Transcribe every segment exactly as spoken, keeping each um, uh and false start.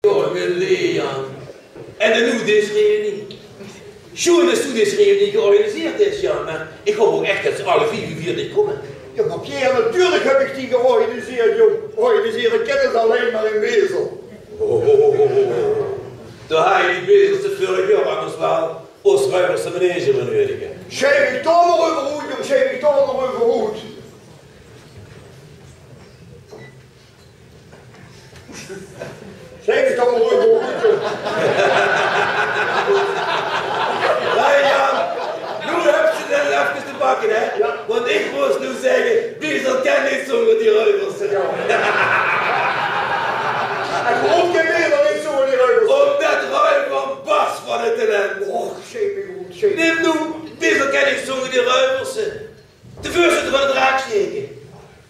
Jao, mien leje. En de noe dees reunie. Sjoen det doe dees reunie georganiseerd höbs, Jan. Mer ich haop ouch ech det ze alle viefenveertig kómme. Jao, mer Pierre, natuurlik höb ich die georganiseerd, jóng. Organisere kinne ze allein mer in Bezel. Oh, oh, oh, oh, oh. Dao haje die Bezelse veurig jaor angers waal ós Ruiverse manege beneudig. Sjeef dich dao mer euver oet, jóng, sjeef dich dao mer euver oet. Sjeef dich dao mer euver oet, jóng. Hé, Jan, noe höbs se 't efkes te pakke, hè? Jao. Want ich mós noe zègke, Bezel kin neet zónger die Ruiverse. Jao. En waoróm kin Bezel neet zónger die Ruiverse? Ómdet Ruiver bars van 't talent. Och, sjeef mich oet, sjeef. Nae, noe, Bezel kin neet zónger die Ruiverse. De veurzitter van de Draaksteke.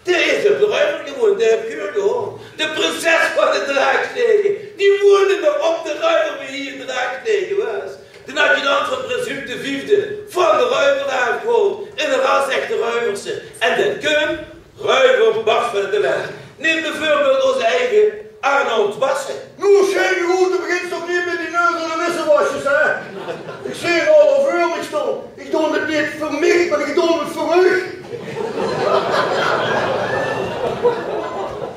Dae is op de Ruiver gewone, dae höb ich gehuurd, huur. De prinses van de Draaksteke, die woonde nog op de Ruiver, wie hie de Draaksteke waas. Den adjudant van prins Huub de Viefde van de Ruiver haet gehaold, 'n rasechte Ruiverse. En det kump Ruiver bars van 't talent. Num bieveurbeeld ózze eige Arnold Basse. Noe, sjeef dich oet, doe begins toch neet mit die neus aan de wissewasjes, hè? Ich zeen al veur mich staon. Ich doon 't neet veur mich, mer ich doon 't veur uch.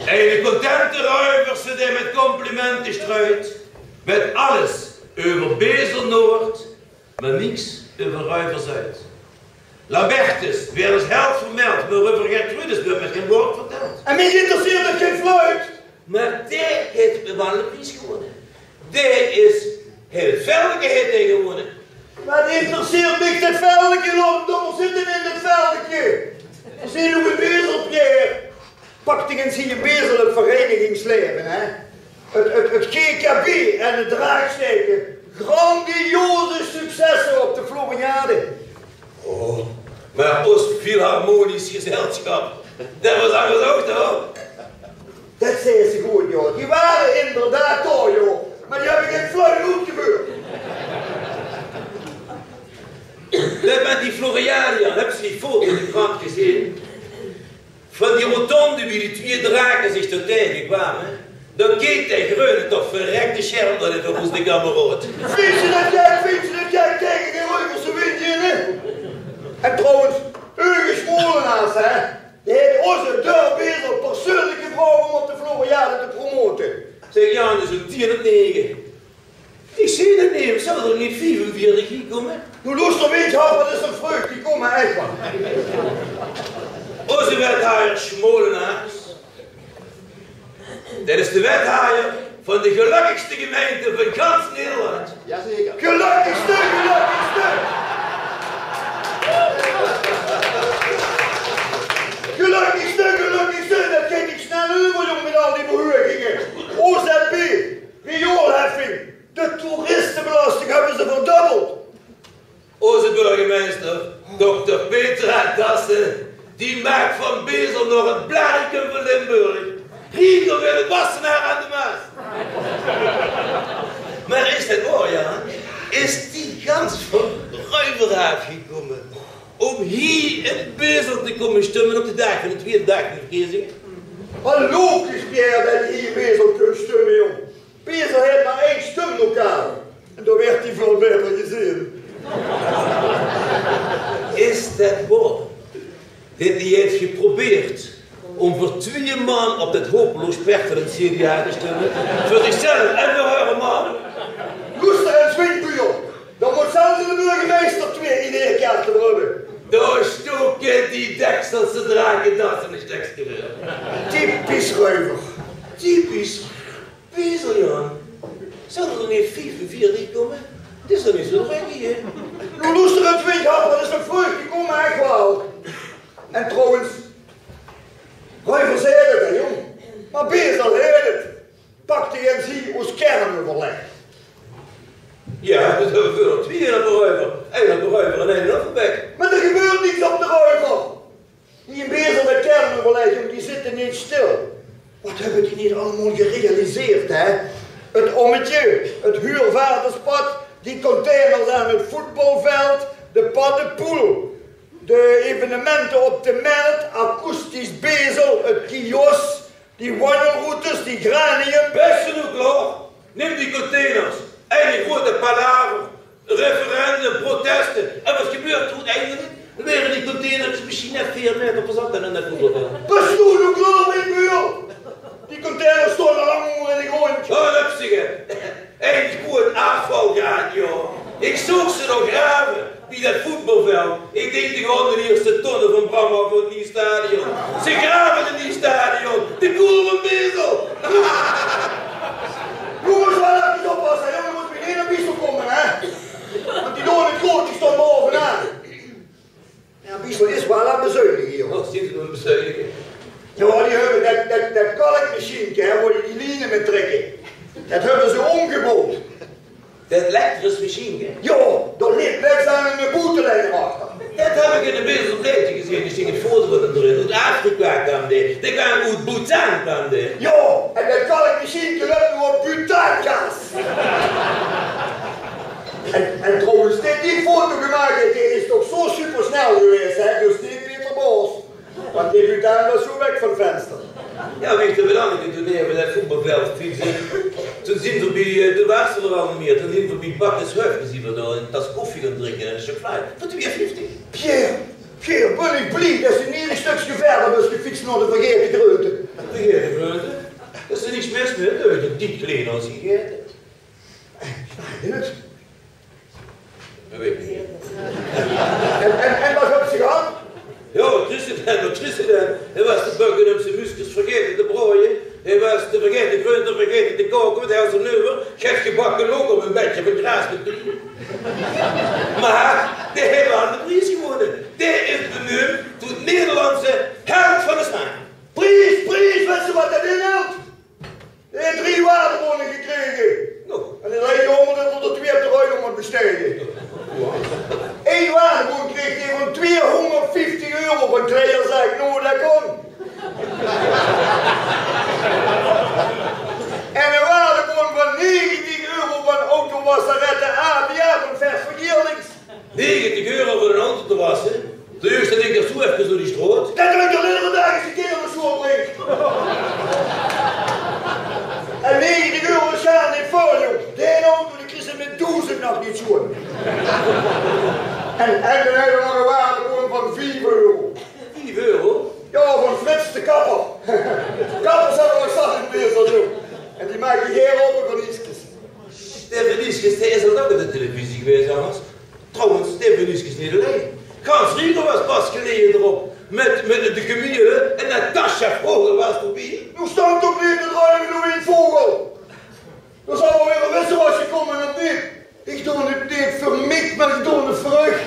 Eine contente Ruiverse dae mit complimente sjtruit, mit alles euver Bezel-Noord, mer niks euver Ruiver-Zuid. Lambertus weurt es held vermeld, mer euver Gertrudis weurt mit gein waord verteld. En mich interesseert det gein fluit. Mer dae haet waal eine pries gewonne. Dae is, hieël Veldeke haet dae gewonne. Waat interesseert mich det Veldeke? Laot 'm toch mer zitte in det Veldeke. Veer zeen noe in Bezel, Pierre. Pak dich ins hie in Bezel 't vereinigingslaeve, hè. 't, 't, 't G K B en de Draaksteke. Grandioze successe op de Floriade. Oh, mer ós filharmonisch gezelsjap, det waas angers ouch, toch? Det zaes se good, jao. Die wore inderdaad dao, jao. Mer die höbbe gein fluit oetgeveurd. Det mit die Floriade, höbs se die foto in de krant gezeen? Van die rotonde, wie die twieë drake zich dao taengekwaame, dan keek dae greune toch verrekte sjerp nao de verroesde kameraod. Vinjs se det gek, vinjs se det gek, taenge de Ruiverse win ich neet. En trouwens, Eugen Smolenaars, hè, dae haet ós dörp Bezel persoonlik gevraog óm op de Floriade te promote. Zèk, Jan, is óm tieën op nege. Ich zeen 't neet, zólle d'r neet viefenveertig hie kómme? Noe, loester, wèts se, det is te vreug, die kómme ech waal. Ózze wethajjer Smolenaars, det is de wethajjer van de gelökkigste gemeinte van gans Nederland. Jazeker. Gelökkigste, gelökkigste. Gelökkigste, gelökkigste. Det geit dich snel euver, jóng, mit al die verheuginge. O Z B, rioolheffing. De toeristebelasting höbbe ze verdubbeld. Ózze burgemeister, dokter Petra Dassen, die maak van Bezel nog 't Blaricum van Limburg. Rieker wie de Wassenaar aan de Maas. Mer is det waor, Jan? Is die gans van Ruiver aafgekómme óm hie in Bezel te kómme sjtumme op de daag van de Twieëde Daag van de Verkezinge? Waal logisch, Pierre, det die hie in Bezel kómme sjtumme, jóng. Bezel haet mer ein sjtumlokaal. En dao weurt die väöl baeter gezeen. Is det waor? Det die haet geprobeerd óm veur twieë man op det hopeloos pertelend C D A te sjtumme. Veur zichzelf en veur häöre man. Loester ins, Windbuur. Dan mót zelfs de burgemeister twieë ideeëkaarte höbbe. Dao sjtoke die dekselse drake, det is ein sjtekske. Typisch Ruiver. Typisch. Bezel, Jan. Zólle d'r neet viefenveertig kómme? 't Is toch neet zo drök hie? Noe, loester ins, windjapper, det is ein vreugde, die kómme ech waal. En trouwens, Ruiver zaet 't, hè, jóng. Mer Bezel haet 't. Pak dich ins hie ós kerneuverlèk. Jao, det höbbe veer al twieë op de Ruiver. Ein op de Ruiver en ein op de Bek. Mer d'r gebeurt niks op de Ruiver. Hie in Bezel, det kerneuverlèk, jóng, die zitte neet sjtil. Waat höbbe die neet allemaol gerealiseerd, hè? 't Ómmetje, 't huurvaarderspad, die containers aan 't voetbalveld, de paddepoel, de evenemente op de Mert, akoestisch Bezel, 't Kios, die wanjelroutes, die geranium. Bès se noe klaor? Neem die containers, eine groeate palaver, referendum, proteste. En wat gebeurt oeteindelik? Dan waere die containers mesjiens net veer maeter verzat en dan net voetbalveld. Pas noe, noe klaor, ich bön. Die containers staon al lang ónger in de gróndj. Oh, lupsige. Ein groeat aafvalgaat, jao. Ich zoog ze nog grave bie det voetbalveld. Ich dink, die gaon de ierste tonne van Bram aaf veur 't nuuj stadion. Ze grave 't nuuj stadion. De koel van Bezel. Jónges, waal efkes oppasse, hè. Jónges, mós bie geine Biesel kómme, hè. Want die doon 't good, die staon baovenaan. Jao, Biesel is waal aan 't bezuinige, jóng. Oh, zeen ze nog aan 't bezuinige? Jao, die höbbe det, det, det kalkmesjienke, hè, wo die, die liene mit trèkke. Det höbbe ze ómgeboewd. Det elektrisch mesjienke? Jao, dao ligk niks aan en 'ne boetelijn achter. Det höb ich in de Bezel Plaetje gezeen. Ich zeen 'n foto van 'm d'rin. Oet Afrika kaom dae. Dae kaom oet Bhutan, kaom dae. Jao, en det kalkmesjienke löp noe op butaangas. En, en trouwens, dae die foto gemaak haet, dae is toch zo supersnel gewaes, hè? Dus dae Peter Boos. Want dae Bhutan waas zo weg van 't venster. Jao, wie ich d'r belangrijk toen neve det voetbalveld fietsde, toen zeen v'r bie, eh, de Waasel al neet mieë, toen zeen v'r bie Bakkes Huif, zeen v'r dao 'n tas koffie gaon drinke en 'n sjokkelaat. Veur twieë vieftig. Pierre, Pierre, bön ich blie det se neet e stökske wiejer bös gefiets nao de Vergaete Greunte. Vergaete Greunte? Dao is niks mis mit, det is ein diek klein as ich gaete. Jao, det weit ich neet. En, en, en waat höbs se gehad? Jao, waat is 't dan? Waat is 't dan? Hae waas de Buckingham zien muskes vergaete te braoje. Hae waas de Vergaete Greunte vergaete te kaoke, want hae haw ze euver. Get gebakke look op e bedje van graas mit pien. Mer dae haet waal de pries gewónne. Dae is beneump tot Nederlandse held van de smaak. Pries, pries, weits se waat det inhèlt? Hae haet drie waardebónne gekrege. Noe. En 't is hiel jaomer det 'r d'r twieë op de rij mót bestèlle. Ein waardebón kreeg hae van twieëhóngerdvieftig euro van kleiderzaak Noord en Kon. En ein waardebón van negentig euro van autowasserette A B A van Vers van Geerlings. Negentig euro veur 'n auto te wasse. De ierste dink ich zo efkes door die straot. Det dink ich allein mer daag ich de kerel zo opbrink. En negentig euro sjaar neet väöl, jóng. Dae auto, dae kriegs se mit doezend nog neet sjoon. En, en dan höbbe v'r nog 'n waardebón van vief euro. Vief euro? Jao, van Frits de kapper. Kappers höbbe v'r nog zat in Beesel, jóng. En die make gaer ope veur nieskes. Stef Nieskes, dae is al lang op de televisie gewaes, Hannes. Trouwens, Stef Nieskes neet allein. Gans Riegel waas pas geleje d'rop. Mit, mit de Camille en Natasja Vogel waas d'rbie. Noe stóng toch neet te druime, Louis Vogel. Dao zal waal weer e wisse waas gekómme of neet. Ich doon 't neet veur mich, mer ich doon 't veur uch.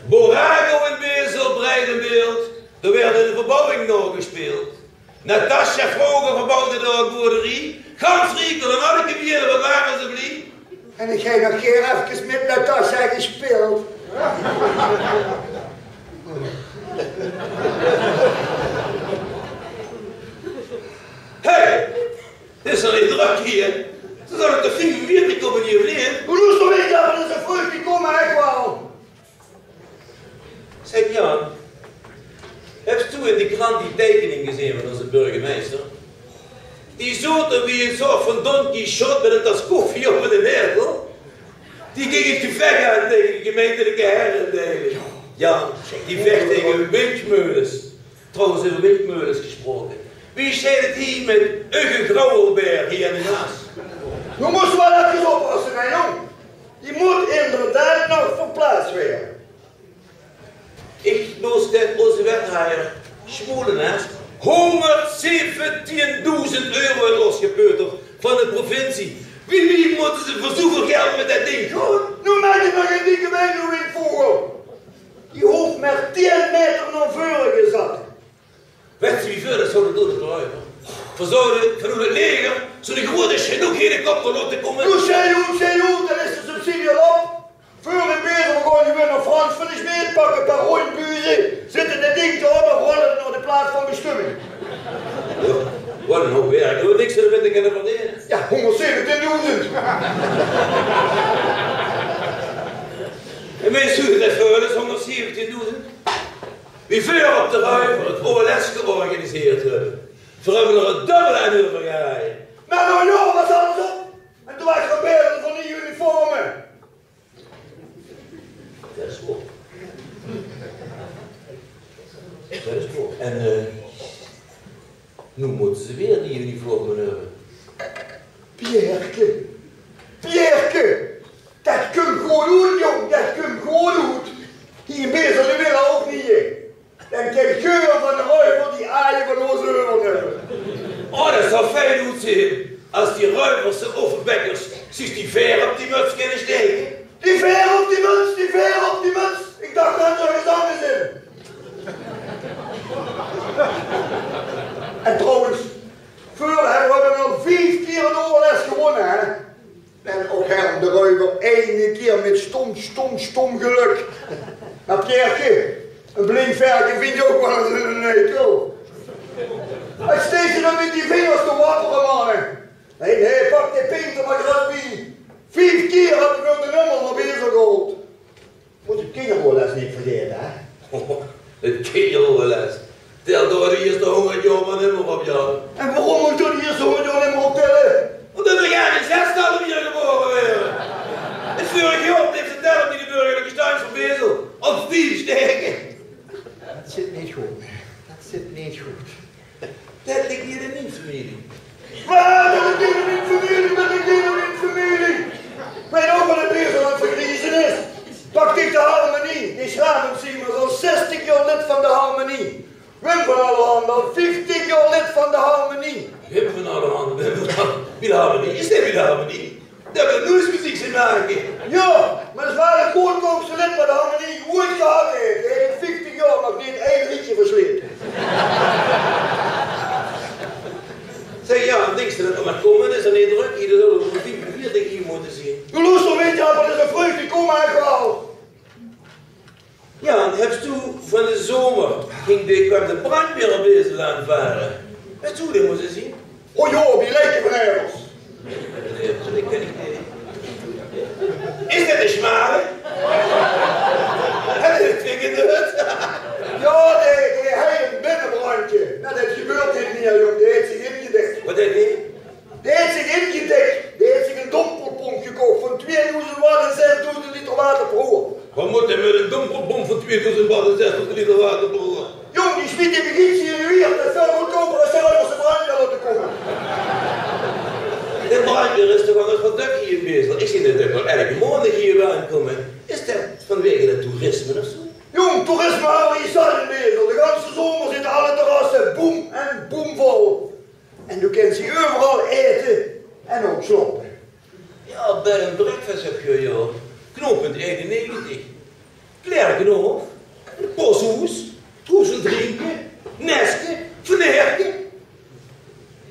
Borago in Beesel, breid in beeld. Dao waert 'n verbouwing naogespeeld. Natasja Vogel verbouwde dao 'n boerderie. Gans Riegel en alle Camille, wat wore ze blie. En ich höb nog gaer efkes mit Natasja gespeeld. Hey, 't is al drök hie. Ze zólle toch viefunveertig kómme hie, of neet? Wie loester, weit ich det, det is ein vruchtig komma, ech waal. Zèk Jan, höbs doe in de krant die teikening gezeen van ózze burgemeister? Die zoot dao wie ein soort van Don Quichotte mit ein tas koffie ónger de naezel. Die ging 't gevech aan taenge de gemeintelike herindeiling. Jan, die vech taenge windjmeules. Trouwens, euver windjmeules gesproke. Wie steit 't hie mit Ugge Grouwelberg hie aan de Maas? Noe mós se waal efkes oppasse, hè, jóng. Die mót inderdaad nog verplaats waere. Ich mós det ózze wethaier Smolenaars hóngerdzeventiendoezend euro haet losgepeuterd van de provincie. Wie wied mótte ze veur zoeväöl geld mit det dink gaon? Noe maak ich mer gein dikke wijn, Louis Vogel. Die hoof mer tieën maeter nao veure gezat. Wèts se wie veer det zouwe doon, Ruimer? Veer zouwe vanoet 't leger zoe'n groeate Chinook-helikopter laote kómme. Noe, sjei oet, sjei oet, dan is de subsidie al op. Veer in Beesel gaon gewoon nao Frans van de Smeed, pakke 'n paar róndj buze, zitte det dink d'rop en rolle 't nao de plaats van bestömming. Jao, wat 'n houp werk. Dao höbbe v'r niks mit te kinne verdeene. Jao, hóngerdzeventiendoezend. En wèts se wie det veur is, hóngerdzeventiendoezend? Wie veer op de Ruiver 't O L S georganiseerd höbbe. Veer höbbe d'r 't dóbbele aan euvergehaje. Mer noe Pierke, Pierke, det kump good oet, jóng, det kump good oet. Hie in Bezel, die wille ouch neet, hè. Dan krieg ich geur van de ruiver die aaie van ós euver höbbe. Oh, det zou fijn oetzeen es die ruivers, de Offenbekkers, zich die veer op die muts kinne staeke. Die veer op die muts, die veer op die muts. Ich dach det d'r get angers in. En trouwens, veer höbbe al vief kier ein oorles gewónne, hè? En ouch Herm de Ruiver eine kier mit stom, stom, stom gelök. Mer Pierke, ein blind verke vinjt ouch waal ins ein eikel. Waat steis se dan mit die vingers te wappere, man? Nae, nae, pak de pinter mer good bie. Vief kier höbbe veer de nummer nao Bezel gehaold. Mós de kinjeroorles neet vergaete, hè? De kinjeroorles. Tel dao de ierste hóngerd jaor mer nimmer op, Jan. En waorom mót ich dao de ierste hóngerd jaor nimmer op telle? Ómdet d'r gein zestal mieër gebore waere. 't Veurig jaor bleef de teller bie de burgerlike stand van Bezel op vief staeke. Det zit neet good. Det zit neet good. Det ligk neet in mien femilie. Mer det ligk neet in mien femilie, det ligk neet in mien femilie. Weit ouch waat 't Bezel aan 't vergriezen is. Pak dich de harmonie. Die Schravensiemers is al zestig jaor lid van de harmonie. Wim van Allerhande al vieftig jaor lid van de harmonie. Wim van Allerhande, Wim van Allerhande. Wie de harmonie? Is det wie de harmonie? Det höb ich noeits mit dich te make. Jao, mer det is waal 't goodkoopste lid waat de harmonie oeats gehad haet. Dae haet in vieftig jaor nog neet ein leedje verslaete. Zèk, Jan, dinks se det d'r nog kómme is? En neet drök, hie zouwe v'r veur vief oer veertig hie mótte zeen. Doe loester, weit se, det is ein vreugde, die kómme ech waal. Jan, höbs doe van de zomer, ging de, kwaam de brandweer op Bezel aanvare? Höbs doe det mótte zeen? O jao, die leken van ergens. Is det de smale? Haet 'r twieë in de hut? Jao, dae, dae haet ein binnebrandje. Noe, det gebeurt neet mieër, jóng. Dae haet zich ingedèk. Waat haet dae? Dae haet zich ingedèk. Dae haet zich ein dompelpomp gekoch van twieëdoezend watt en zesdoezend liter water per oer. Waat mót 'r mit ein dompelpomp van twieëdoezend watt en zesdoezend liter water per oer? Jóng, die smiet die begiet zien in de wier. Det is väöl goodkouper es de ruivers de brandweer laote kómme. De brandweer is toch waal ins waat dök hie in Bezel. Ich zeen det dök waal eder maondig hie aankómme. Is det vanwege 't toerisme of zo? Jóng, toerisme hawwe v'r hie zat in Bezel. De ganse zomer zitte alle terrasse boem en boem vol. En doe kins hie euveral aete en ouch slaope. Jao, bed and breakfast höbs se, jao. Knooppunt einennegentig. Klerkenhof. 't Posthoes. Hoes en Drienke. Neske. Van Erke.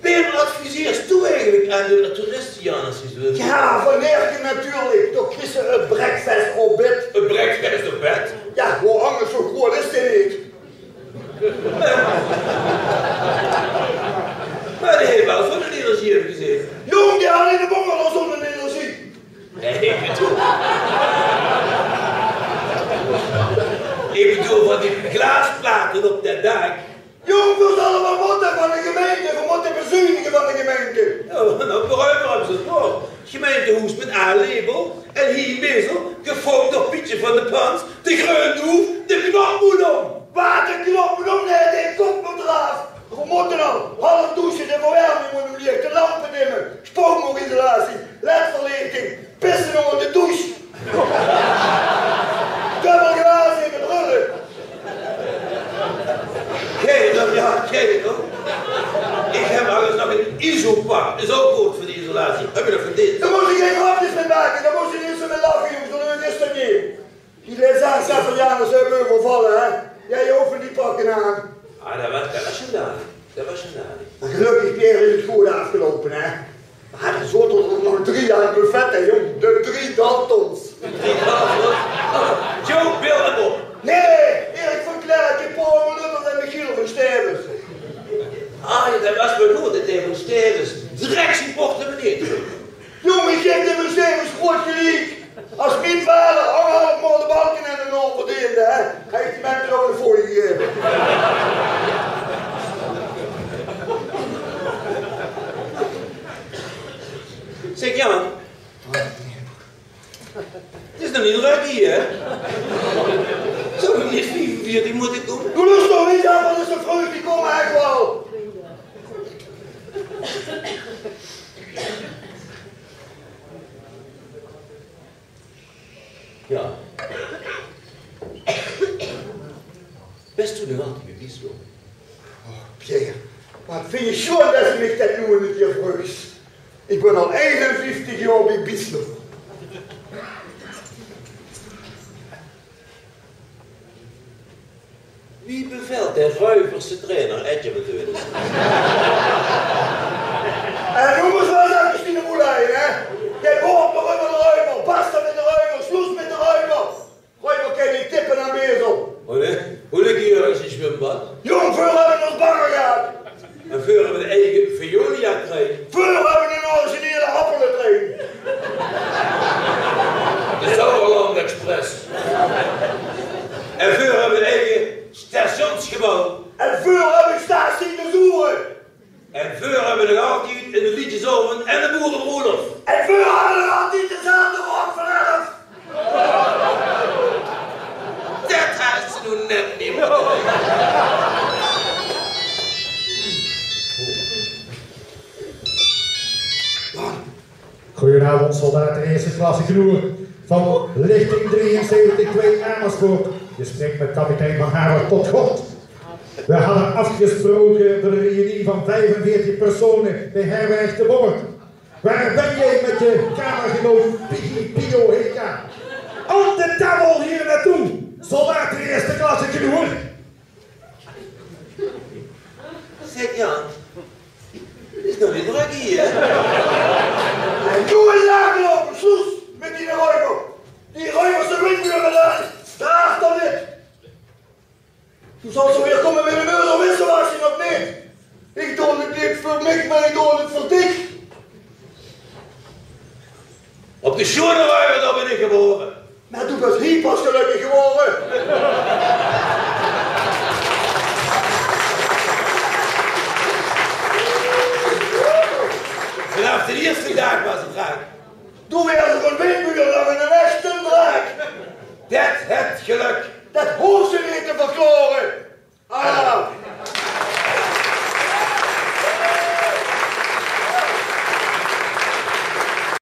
Waem adviseers doe eigelik aan de toeriste, Jan, es se zoe... Jao, Van Erke natuurlik. Dao kriegs se 't breakfast op bed. 't Breakfast op bed? Jao, wie angers, zo groeat is dae neet. Mer dae haet waal zoe'n energie, höb ich gezeen. Jóng, dae haet in de bungalow zoe'n energie. Nae, ich bedoel, ich bedoel van die glaasplate op det daak. Jóng, veer zölle waal mótte van de gemeinte, veer mótte bezuinige van de gemeinte. Jao, noe, veureuver höbbe ze 't nog. Gemeintehoes mit A-label en hie in Bezel, gefoump door Pietje van de Pans, de Greundoef, de Knopmoedom. Waat, de Knopmoedom? Nae, de kop mót d'raaf. Veer mótte al half doesje, de verwerming mót omleeg, de lampe dimme, spookmóóg-isolatie, ledverlichting, pisse ónger de douche. Dubbel glaas in de brille. Geil, jao, geil. Ich höb alles nog in Isopak. Is ouch good veur de isolatie. Höb ich nog van dit. Dao mós se gein grepkes mit make. Dao mós se neet zo mit lache, jóng. Zo leuk is det neet. Die Lizard Saverianus höbbe euvervalle, hè? Jao, die hove die pakke aan. Ah, det waas, det waas sjandalig. Det waas sjandalig. Mer gelökkig, Pierre, is 't good aafgeloupe, hè? Mer d'r zote d'r nog drie aan 't buffet, hè, jóng. De drie Daltons. De drie Daltons? Joe, Bill en Bob. Nae, Erik van Klerken, Paul van Lubbers en Michiel van Stevens. Ah, jao, det waas waal good, det Erik van Stevens. Direk zien portemonnee trök. Jóng, ich gaef dae Mercedes groot geliek. Es mien vader angerhalf maol de Balkenende-norm verdeende, hè, haw ich die mente ouch ein fooi gegaeve. Zèk, Jan. 't Is nog neet drök hie, hè? Zouwe v'r neet viefenveertig mótte kómme? Doe lust toch neet aan van de vreugde, die kómme ech waal. Jao, die bie Bieslof. Och, Pierre, waat vinj ich sjoon det se mich det noe ein kier vreugs. Ich bön al einenvieftig jaor bie Bieslof. Wie bevelt de Ruivers de trainer Edje te weure? En noe mós se waal ins efkes diene moel haje, hè? Gein waord mieë euver de Ruivers. Basta mit de Ruivers. Sloes mit de Ruivers. Ruivers kins se neet tippe nao Bezel. Oh nae? Wie ligke die in 't zwumbad? Jóng, veur höbbe ós bagger gehad. En veur höbbe ein eige Veolia-trein. Veur höbbe ein originele Appeltrein. De Sauerland Express. En veur höbbe ein eige stationsgebouw. En veur höbbe Statie de Zoere. En veur höbbe nog altied ein leedjesaovend en ein boerebroelof. En veur höbbe nog altied dezelfde rok van elf. Det haes se noe net neet mieë. Goedenavond, soldaat de eerste klasse Knoer van lichting drieënzeventig twee Amersfoort. Je spreekt met kapitein Van Haver tot God. We hadden afgesproken voor de reunie van vijfenveertig personen bij herberg De Borg. Waar ben jij met je kamergenoot Piggy Pio Heka? Aan de tafel hier naartoe, soldaat de eerste klasse Knoer. Zèk, Jan, 't is nog neet drök hie, hè? En doe 'n laag loupe, sloes mit die Ruivers. Die Ruivers, die windbuur, dao achter dit. Doe zals zo weer kómme mit 'n euro wissewasje, of neet? Ich doon 't neet veur mich, mer ich doon 't veur dich. Op de Sjoeane Ruiver, dao bön ich gebore. Mer doe bös hie pas gelökkig gewore. Vanaaf d'n iersten daag waas 't raak. Doe waers van windbuur nao 'nen echten draak. Det haet gelök. Det hoofs